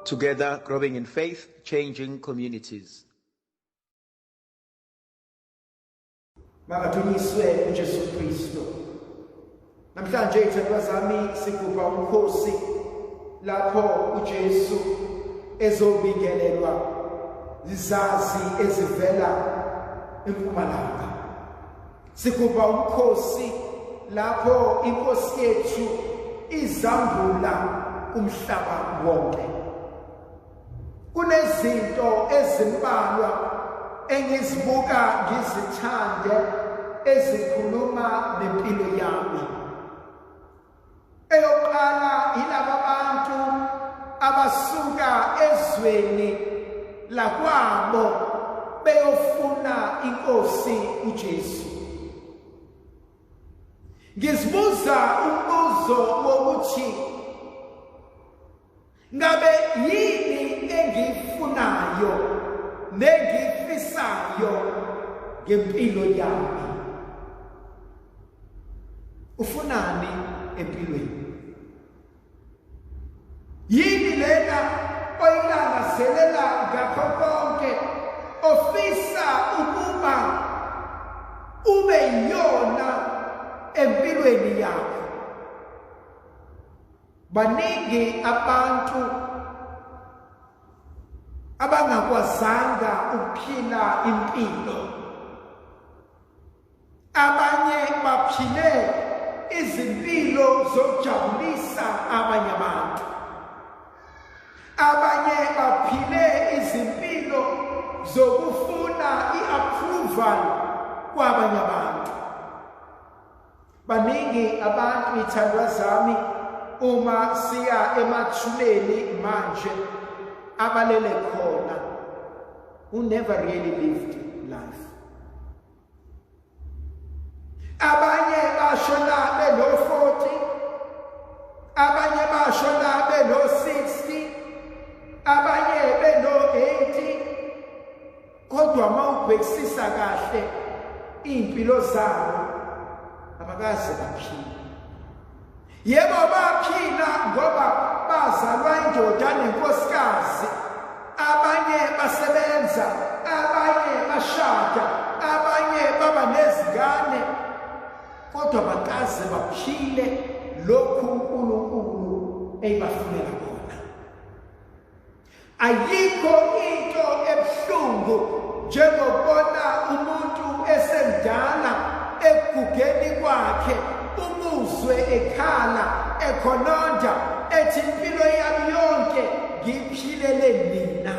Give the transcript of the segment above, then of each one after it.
Together, growing in faith, changing communities. Makadunyiswe uJesu Kristu. Namhlanje ithandwa zami sigubha umkhosi lapho uJesu ezobingelelwa izazi ezivela empumalanga. Sigubha umkhosi lapho inkosi yethu izambula umhlaba wonke. Kunezinto ezimbalwa engizibuka ngizithande ezikhuluma nempilo yami. Eyokuqala yilaba bantu abasuka ezweni lakwabo beyofuna inkosi uJesu. Ngizibuza umbuzo wokuthi ngabe yini engiyifunayo nengiyifisayo ngempilo yami? Ufunani empilweni? Yini lena oyilangazelela ngakho konke ofisa ukuba ube yiyona empilweni yakho? Baningi abantu abangakwazanga ukuphila impilo. Abanye baphile izimpilo zokujabulisa abanye abantu. Abanye baphile izimpilo zokufuna i-approval kwabanye abantu. Baningi abantu ithandwa zami uma siya emathuneni manje abalele khona who never really lived life. Abanye bashona beno 40, abanye bashona beno 60, abanye beno 80, kodwa uma ubhekisisa kahle iy'mpilo zabo abakaze baphila. Yebo baphila ngoba bazalwa indoda nenkosikazi, abanye basebenza, abanye bashada, abanye baba nezingane, kodwa bakaze baphile lokhu uNkulunkulu eyibafunela kona. Ayikho into ebuhlungu njengokubona umuntu esemdala ekugugeni kwakhe umuzwe ekhala ekhononda ethi impilo yami yonke ngiyiphilele nina.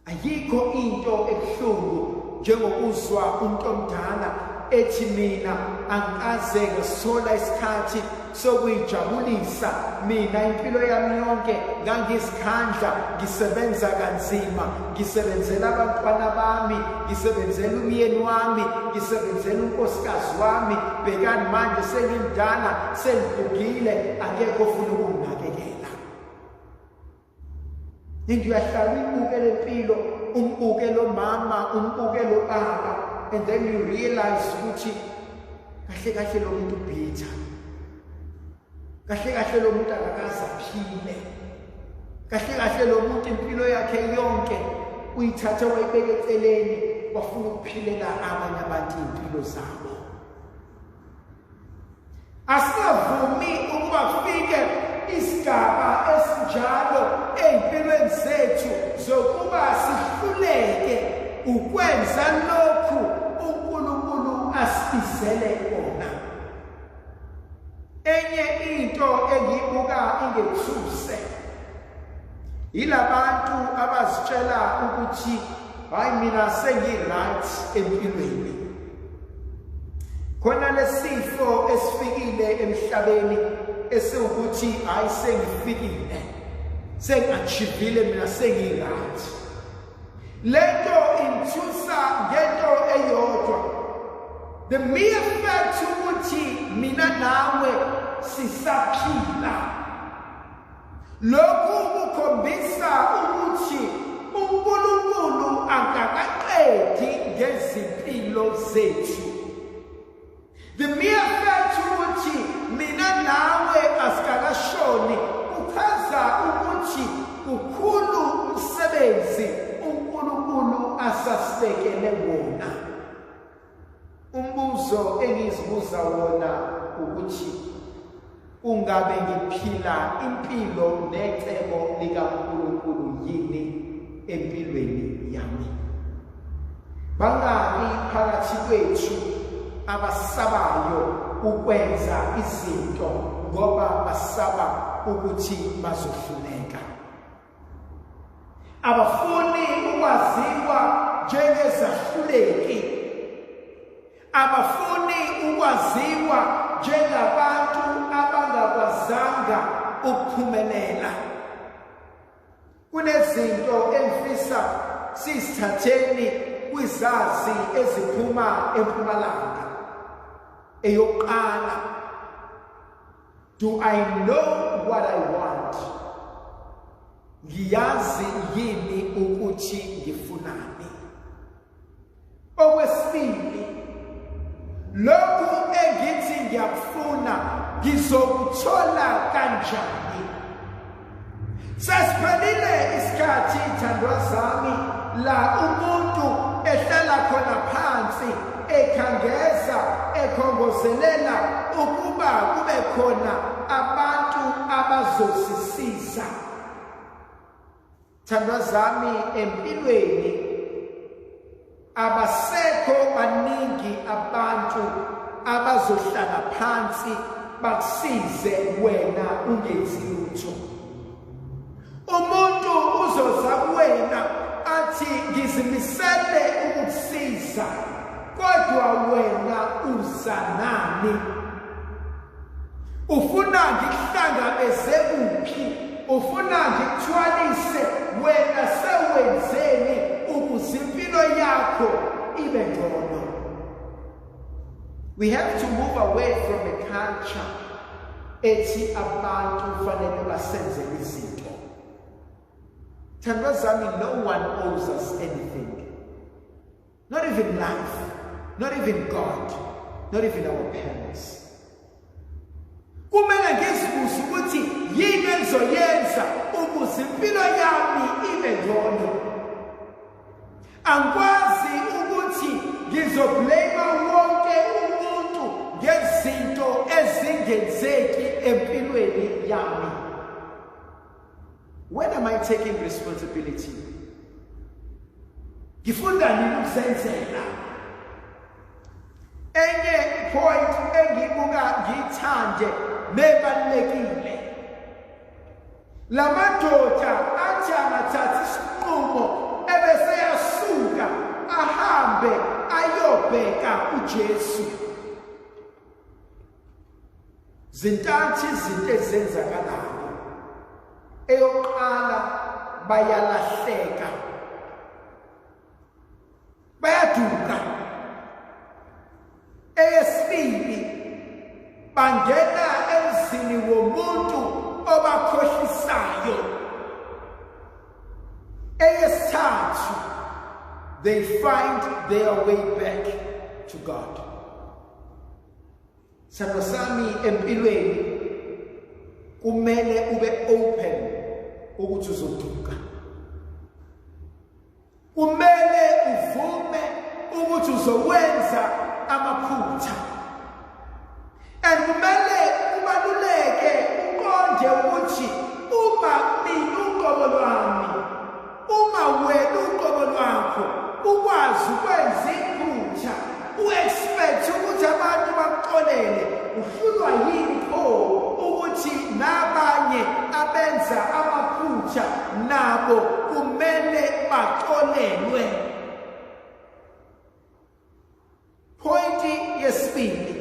Ayikho into ebuhlungu njengokuzwa umuntu omdala ethi mina angikaze ngasithola isikhathi sokuyijabulisa mina impilo yami yonke ngangizikhandla ngisebenza kanzima ngisebenzela abantwana bami ngisebenzela umyeni wami ngisebenzela unkosikazi wami bhekani manje sengimdala sengigugile akekho ofuna ukunginakekela. And uyahlala uyibuke le mpilo, umbuke lo mama, umbuke lo baba, and then you realize ukuthi kahle kahle lo muntu ubhitha. Kahle kahle lo muntu akakaze aphile. Kahle kahle lo muntu impilo yakhe yonke uyithathe wayibeka eceleni wafuna ukuphilela abanye abantu iy'mpilo zabo. Asingavumi ukuba kufike isigaba esinjalo ey'mpilweni zethu zokuba sihluleke ukwenza lokhu uNkulunkulu asibizele kona. Enye into engiyibuka ingethuse yilabantu abazitshela ukuthi hayi mina sengi-right empilweni. Khona lesifo esifikile emhlabeni esiwukuthi hayi sengifikile sengi-achievile mina sengi-right. Lento ingithusa ngento eyodwa, the mere fact ukuthi mina nawe sisaphila. Lokhu kukhombisa ukuthi uNkulunkulu akakaqedi ngezimpilo zethu. The mere fact ukuthi mina nawe asikakashoni kuchaza ukuthi asasibekele wona. Umbuzo engizibuza wona ukuthi ungabe ngiphila impilo necebo likaNkulunkulu yini empilweni yami? Bangaki phakathi kwethu abasabayo ukwenza izinto ngoba basaba ukuthi bazohluleka? Abafuni ukwaziwa njengezahluleki, abafuni ukwaziwa njengabantu abangakwazanga ukuphumelela. Kunezinto engifisa sizithatheni kwizazi eziphuma empumalanga. Eyokuqala, do I know what I want? Ngiyazi yini ukuthi ngifunani? Okwesibili, lokhu engithi ngiyakufuna ngizokuthola kanjani? Sesiphelile isikhathi thandwa zami la umuntu ehlala khona phansi ekhangeza ekhongozelela ukuba kube khona abantu abazosisiza. Thandwa zami, empilweni abasekho baningi abantu abazohlala phansi bakusize wena ungenzi lutho. Umuntu uzoza kuwena athi ngizimisele ukukusiza, kodwa wena uza nani? Ufuna ngikuhlangabeze kuphi? Ufuna ngikuthwalise wena sewenzeni ukuze impilo yakho ibe ngcono? We have to move away from a culture ethi abantu kufanele basenzele izinto. Thandwa zami, no one owes us anything. Not even life, not even God, not even our parents. Kumele ngizibuze ukuthi yini engizoyenza ukuze impilo yami ibe ngcono. Angikwazi ukuthi ngizoblame wonke umuntu ngezinto ezingenzeki empilweni yami. When am I taking responsibility? Ngifunda nini ukuzenzela? Enye point engibuka ngiyithande nebalulekile. Lamadoda athi angathatha isinqumo ebese yasuka ahambe ayobheka uJesu. Zintathu izinto ezenzakalayo. Eyokuqala, bayalahleka. Bayaduka. Eyesibili, bangena emzini womuntu obakhohlisayo. Eyesithathu, they find their way back to God. Sandla sami, empilweni kumele ube open ukuthi uzoduka. Kumele uvume ukuthi uzowenza amaphutha. And kumele ubaluleke uqonde ukuthi uma mina uqobo lwami, uma wena uqobo lwakho ukwazi ukwenza iphutha, u-expect ukuthi abantu bakuxolele, uhlulwa yini pho ukuthi nabanye abenza amaphutha nabo kumele baxolelwe? Pointi yesibili,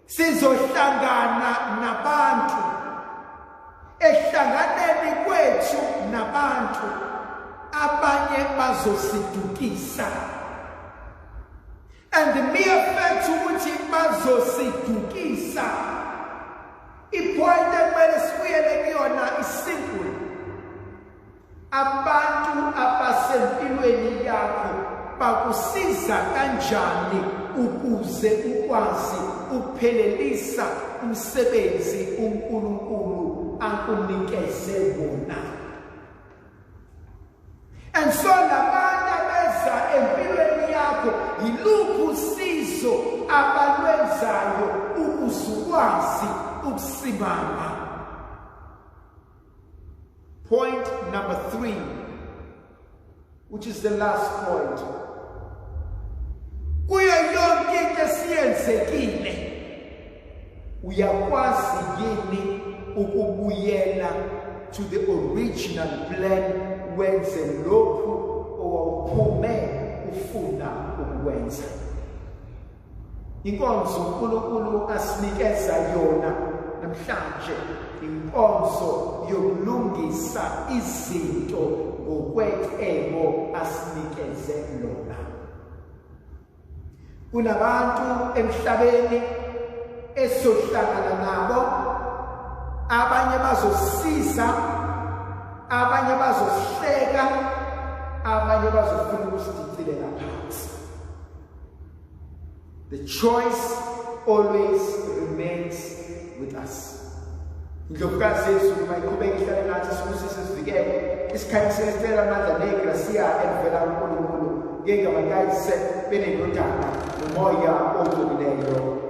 sizohlangana nabantu. Ehlanganeni kwethu nabantu, abanye bazosidukisa. And the mere fact ukuthi bazosidukisa, ipoint ekumele sibuyele kuyona isimple. Abantu abasempilweni yakho bakusiza kanjani ukuze ukwazi ukuphelelisa umsebenzi uNkulunkulu akunikeze wona? And so labantu abeza Empilweni yakho, yiluphi usizo abalwenzayo ukuze ukwazi ukusimama? Point number 3, which is the last point. Kuyo yonke into esiyenzekile, uyakwazi yini ukubuyela to the original plan, wenze lokhu owawuphume ufuna ukukwenza? Inkonzo uNkulunkulu asinikeza yona namhlanje, inkonzo yokulungisa izinto ngokwecebo asinikeze lona. Kunabantu emhlabeni esizohlangana nabo, abanye bazosiza, abanye bazosihleka, abanye bazofuna ukusidicilela phansi. The choice always remains with us. Indlovukazi yezulu mayiqhubeke ihlale nathi, sibusise, sivikele isikhathi sesicela amandla negrasiya elivela kuNkulunkulu ngegama likaYise benendodana noMoya oNgcwelileyo.